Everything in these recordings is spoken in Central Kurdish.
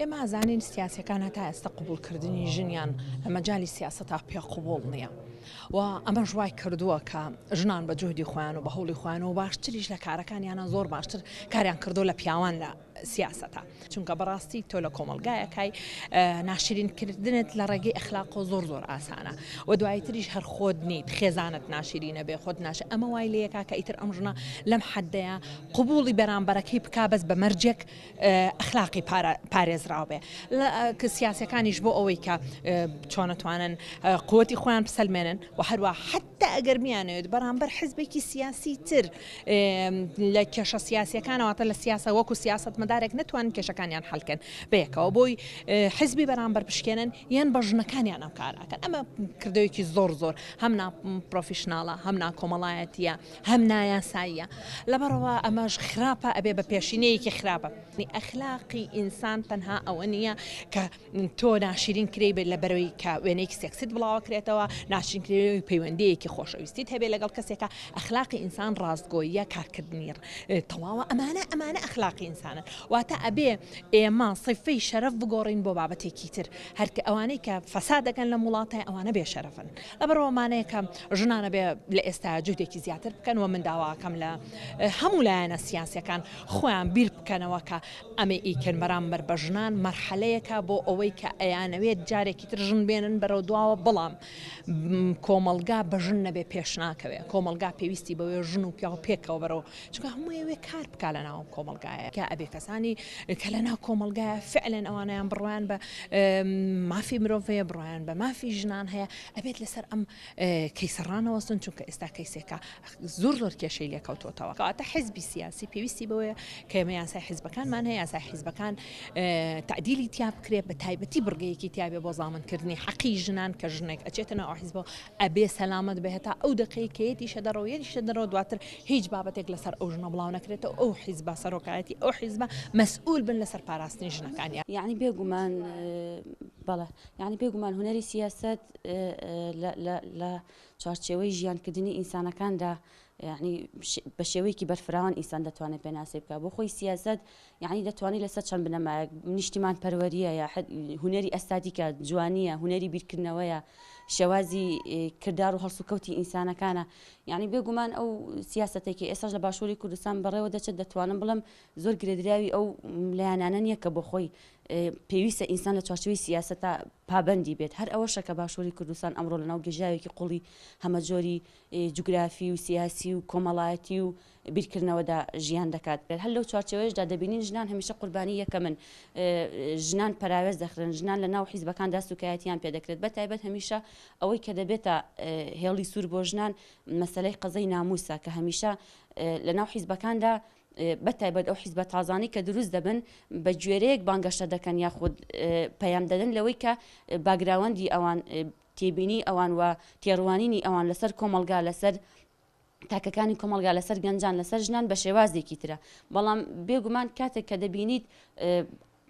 ئێمە ئەزانین سیاسیەکان هەتا ئێستا قبوڵکردنی ژنیان لە مەجالی سیاسەتا پێ قبوڵ نییە و ئەمەش وای کردووە کە ژنان بە جوهدی خۆیان و بە هەوڵی خۆیان و باشتریش لە کارەکانیانە زۆر باشتر کاریان کردو لە پیاوان لە سیاسەتە چونکە بەڕاستی تۆ لە کۆمەڵگایەکای ناشرین کردنت لە ڕێگەی ئەخلاقەوە زۆر زۆر ئاسانە و دوایتریش هەر خۆت نیت خێزانت ناشرینە بێ خۆت ناش ئەمە وای لەیەکا کە ئیتر ئەم ژنە لەم حەدەیە قبوڵی بەرامبەرەکەی بکا بەس بە مەرجێک ئەخلاقی پارێزراو بێ کە سیاسەکانیش بۆ ئەوەی کە چۆنەتوانن قوتی خۆیان بسەلمێنن و هەروە حتا ئەگەر میانەوێت بەرامبەر حزبێکی سیاسی تر لە کێشە سیاسیەکانەوەتە لە سیاسە وەکو سیاست مەدارێک نتوانن کێشەکانیان حلکەن بەیەکەوە بۆی حزبی بەرامبەر بشکێنن یان بە ژنەکانیان ئەم کاراکەن ئەمە کردەوەیەکی زۆر زۆر هەم نا پرۆفیشناڵە هەم نا کۆمەڵایەتیە هەم نایاساییە لەبەرئەوە ئەمەش خراپە ئەبێ بە پێشینەیەکی خراپە ئەخلاقی ئینسان تەنها ئەوە نییە کە تۆ ناشرین کرێی بێت لە بەرەوەی کە وێنەیەکی سێکسیت بڵاوەکرێتەوە ناشرین کرێی پەیوەندیەکی خۆشەویستیت هەبێ لەگەڵ کەسێکە ئەخلاقی ئینسان ڕاستگۆییە کارکردنی تەواوە ئەمانە ئەمانە ئەخلاقی ئینسانن واتە ئەبێ ئێمە سیفەی شەرەف بگۆڕین بۆ بابەتێکی تر هەرکە ئەوانەی کە فەساد دەکەن لەم وڵاتە ئەوانە بێ شەرەفن لەبەرئەوە مانەیە کە ژنان ئەبێ لە ئێستا جوهدێکی زیاتر بکەن و من داواکەم لە هەموو لایەنە سیاسیەکان خۆیان بیر بکەنەوە کە ئەمەی ئیکەن بەرامبەر بە ژنان مەرحەلەیەکە بۆ ئەوەی کە ئەیانەوێت جارێکی تر ژن بێنن بەرەو دواوە بەڵام کۆمەڵگا بە ژن نەبێ پێش ناکەوێ کۆمەڵگا پێویستی بەوێ ژن و پیاو پێکەوە بەرەو چونکە هەموو ئەوێ کار بکا لە ناو کۆمەڵگایە کە ئەبێ کەسانی کە لە ناو کۆمەڵگایە فعلەن ئەوانیان بڕوایان بە مافی مرۆڤ هەیە بڕوایان بە مافی ژنان هەیە ئەبێت لەسەر ئەم کەیسە ڕانەوەستن چونکە ئێستا کەیسێکە زۆر زۆر کێشەی لێکەوتۆتەوە کەواتە حزبی سیاسی پێویستی بەوەیە کە ئێمە یاسای حزبەکانمان هەیە یاسای حزبەکان تعدیلی تیا بکرێت بە تایبەتی بڕگەیەکی تیاابێ بۆ زامنکردنی حەقی ژنان کە ژنێک ئەچێتە ناو حزبەوە ئەبێ سەلامەت بێ هەتا ئەو دەقەی کە یەتیشە دەرەوە یەتیشە دەرەوە دواتر هیچ بابەتێک لەسەر ئەو ژنە بڵاو نەکرێتەوە ئەو حیزبە سەرۆکایەتی ئەو حیزبە مەسئول بن لەسەر پاراستنی ژنەکانیان. یەعنی بێ گومان بەڵێ یەعنی بێ گومان هونەری سیاسەت لە لە لە چوارچێوەی ژیانکردنی ئینسانەکاندا یەعنی بە شێوەیەکی بەرفراوان ئینسان دەتوانێت پێناسەی بکات بۆ خۆی سیاسەت یەعنی دەتوانی لەسەر چەند بنەمایەک نیشتیمان پەروەریە یا هونەری ئەستاتیکە جوانیە هونەری بیرکردنەوەیە شێوازی کردار و هەڵسوکەوتی ئینسانەکانە یعنی بێگومان ئەو سیاسەتێکی ئێستاش لە باشووری کوردستان بەڕێوە دەچێت دەتوانم بڵێم زۆر گرێدراوی ئەو لایەنانە نییە کە بۆ خۆی پێویستە ئینسان لە چوارچێوەی سیاسەتا پابەندی بێت هەر ئەوەشە کە باشووری کوردستان ئەمڕۆ لەناو گێژاوێکی قوڵی هەمەجۆری جوگرافی و سیاسی و کۆمەڵایەتی و بیرکردنەوەدا ژیان دەکات. هەر لەو چوارچێوەیەشدا دەبینین ژنان هەمیشە قوربانی یەکەمن، ژنان پەراوێز دەخرێن، ژنان لە ناو حیزبەکاندا سوکایەتیان پێدەکرێت، بە تایبەت هەمیشە ئەوەی کە دەبێتە هێڵی سوور بۆ ژنان مەسەلەی قەزەی ناموسە کە هەمیشە لە ناو حیزبەکاندا بە تایبەت ئەو حیزبە تازانەی کە دروست دەبن بە گوێرەیەک بانگەشە دەکەن یاخود پەیام دەدەن لەوەی کە باگراوەندی ئەوان تێبینی ئەوان و تێڕوانینی ئەوان لەسەر کۆمەڵگا لەسەر تاکەکانی کۆمەڵگا لەسەر گەنجان لەسەر ژنان بە شێوازێکی ترە بەڵام بێگومان کاتێک کە دەبینیت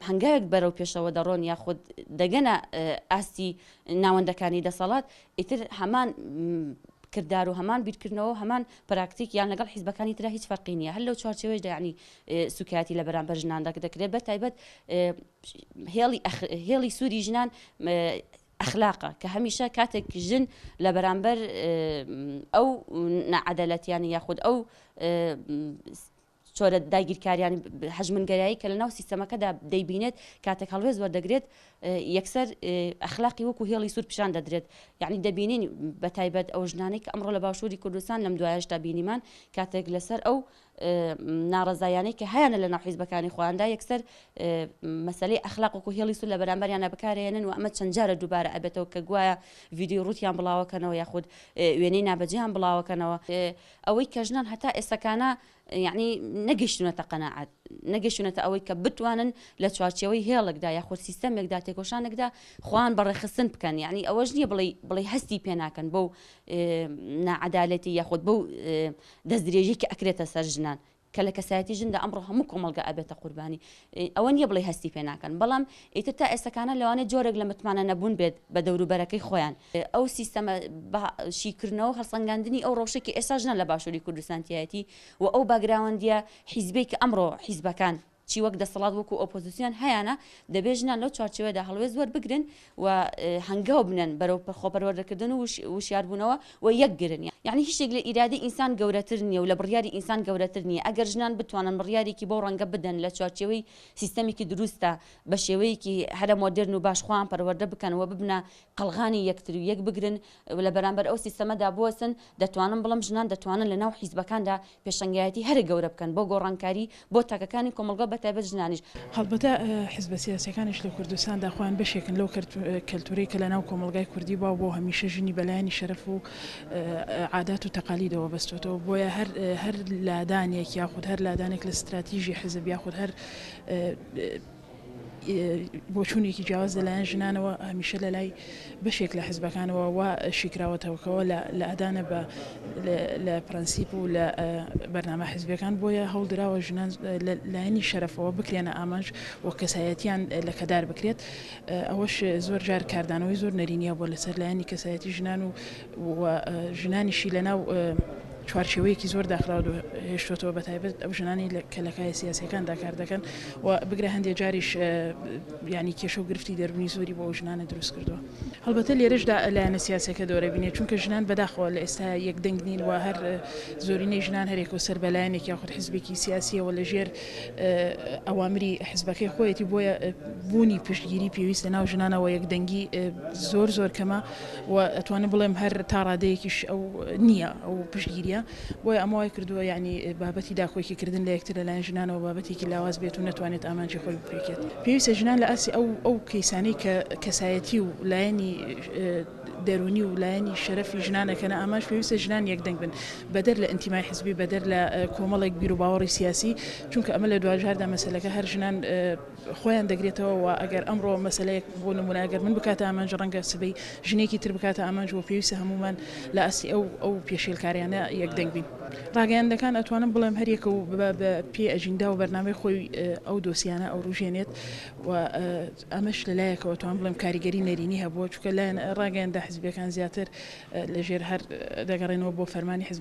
هەنگاوێک بەرەو پێشەوە دەڕۆن یاخود دەگەنە ئاستی ناوەندەکانی دەسەڵات ئیتر هەمان کردار و هەمان بیرکردنەوە و هەمان پراکتیک یان لەگەڵ حیزبەکانی ترا هیچ فەرقی نییە هەر لەو چوارچێوەیشدا یعنی سوکایەتی لە بەرامبەر ژنان دەکرێت بە تایبەت هێڵی هێڵی سووری ژنان ئەخلاقە کە هەمیشە کاتێک ژن لە بەرامبەر ئەو ناعەدالەتیانە یاخود ئەو چۆرە داگیرکاریان هەژمنگەرایی کە لەناو سیستەمەکەدا دەیبینێت کاتێک هەڵوێست وەردەگرێت یەکسەر ئەخلاقی وەکو هێڵی سوور پیشان دەدرێت یعنی دەبینین بە تایبەت ئەو ژنانەی کە ئەمڕۆ لە باشووری کوردستان لەم دوایەشدا بینیمان کاتێک لەسەر ئەو ناڕەزایانەی کە هەیانە لە ناو حیزبەکانی خۆیاندا یەکسەر مەسەلەی ئەخلاق وەکو هێڵی سوور لە بەرامبەریانە بەکارێنن و ئەمە چەند جارە دووبارە ئەبێتەوە کە گوایە ڤیدیۆی ڕووتیان بڵاوەکەنەوە یاخود وێنەی نابەجێیان بڵاوەکەنەوە ئەوەی کە ژنان هەتا ئێستەکانە یعنی نەگەیشتونەتە قەناعەت نەگەیشتونەتە ئەوەی کە بتوانن لە چوارچێوەی هێڵێکدا یاخود سیستەمێکدا تێکۆشانێکدا خۆیان بەڕێخستن بکەن یعنی ئەوەش نییە بڵێ بڵێ هەستی پێ ناکەن بەو ناعەدالەتی یاخود بەو دەستدرێژی کە ئەکرێتە سەر ژنان کە لە کەسایەتی ژندا ئەمڕۆ هەموو کۆمەڵگا ئەبێتە قوربانی ئەوە نییە بڵێ هەستی پێ ناکەن بەڵام ئیتر تا ئێستەکانە لەوانەیە جۆرێک لە متمانە نەبوون بێت بە دەوروبەرەکەی خۆیان ئەو سیستەمە بە شیکردنەوە و هەڵسەنگاندنی ئەو ڕەوشەی کە ئێستا ژنان لە باشووری کوردستان تیایەتی و ئەو باگراوەندییە حیزبەی کە ئەمڕۆ حیزبەکان. چی وەک دەسەڵات وەکو ئۆپۆزیسیۆن هەیانە، دەبێ ژنان لەو چوارچێوەیەدا هەڵوێست وەربگرن و هەنگاو بنێن بەرەو خۆپەروەردەکردن و وشیاربوونەوە و یەکگرن. یەعنی هیچ شتێک لە ئیرادەی ئینسان گەورەتر نییە و لە بڕیاری ئینسان گەورەتر نییە. ئەگەر ژنان بتوانن بڕیارێکی بەو ڕەنگە بدەن لە چوارچێوەی سیستەمێکی دروستدا بە شێوەیەکی هەرە مۆدێرن و باش خۆیان پەروەردە بکەن و ببنە قەڵغانی یەکتر و یەک بگرن و لە بەرامبەر ئەو سیستەمەدا بوەستن، دەتوانم بڵێم ژنان دەتوانن لە ناو حیزبەکاندا پێشەنگایەتی هەرە گەورە بکەن بۆ گۆڕانکاری بۆ تاکەکانی کۆمەڵگا بەتایبەت ژنانیش. هەڵبەتە حیزبە سیاسیەکانیش لە کوردستاندا خۆیان بەشێکن لەو کەلتورەی کە لەناو کۆمەڵگای کوردی باو بووە و هەمیشە ژنی بە لایەنی شەرەف و عادات و تەقالیدەوە بەستۆتەوە بۆیە هەر هەر لادانێک یاخود هەر لادانێک لە ستراتیژی حیزب یاخود هەر بۆچوونێکی جیاواز لەلایەن ژنانەوە هەمیشە لەلای بەشێک لە حزبەکانەوە وا شیکراوەتەوەکەوە لە لادانە بە لە پرەنسیپ و لە بەرنامە حزبیەکان بۆیە هەوڵدراوە ژنان لە لایەنی شەرەفەوە بکرێنە ئامانج و کەسایەتیان لەکەدار بکرێت ئەوەش زۆر جار کاردانەوەی زۆر نەرێنی هەبووە لەسەر لایەنی کەسایەتی ژنان و و ژنانیشی لەناو چوارچێوەیەکی زۆر داخراو هێشتۆتەوە بەتایبەت ئەو ژنانەی کە لە کایە سیاسیەکاندا کار دەکەن و بگرە هەندێک جاریش یانی کێشە و گرفتی دەروونی زۆری بۆ ئەو ژنانە دروست کردووە. هەڵبەتە لێرەشدا لایەنە سیاسیەکە دەورە بینێت چونکە ژنان بەداخەوە لە ئێستا یەک دەنگ نین و هەر زۆرینەی ژنان هەرێکەوە سەر بە لایەنێک یاخود حزبێکی سیاسیەوە لە ژێر ئەوامری حزبەکەی خۆیەتی بۆیە بوونی پشتگیری پێویست لە ناو ژنانەوە یەکدەنگی زۆر زۆر کەمە و ئەتوانم بڵێم هەر تا ڕادەیەکیش ئەو نییە ئەو پشتگیریە بۆیە ئەمە وای کردووە یانی بابەتی داکۆکی کردن لە یەکتر لەلایەن ژنانەوە بابەتێکی لاواز بێت و نەتوانێت ئامانجی خۆی بپێکێت. پێویستە ژنان لە ئاستی ئەو ئەو کەیسانەی کە کەسایەتی و لایەنی دەروونی و لایەنی شەرەفی ژنان ئەکەنە ئامانج پێویستە ژنان یەکدەنگ بن بەدەر لە ئینتیمای حزبی بەدەر لە کۆمەڵێک بیروباوەڕی سیاسی چونکە ئەمە لە دواجاردا مەسەلەکە هەر ژنان خۆیان دەگرێتەوە و ئەگەر ئەمڕۆ مەسەلەیەک بۆ نموونە ئەگەر من بکاتە ئامانج ڕەنگە سبەی ژنێکی تر بکاتە ئامانج و پێویستە هەموومان لە ئاستی ئەو ئەو پێشێلکاریانە یەکدەنگ بین. ڕاگەیاندنەکان ئەتوانم بڵێم هەر یەکە و بە پێی ئەجیندا و بەرنامەی خۆی ئەو دۆسیانە ئەوروژێنێت و ئەمەش لە لایەکەوە ئەتوانم بڵێم کاریگەری نەرێنی هەبووە چونکە لایەن ڕاگەیاندە حزبیەکان زیاتر لە ژێر هەر دەگەڕێنەوە بۆ فەرمانی حزبەکان.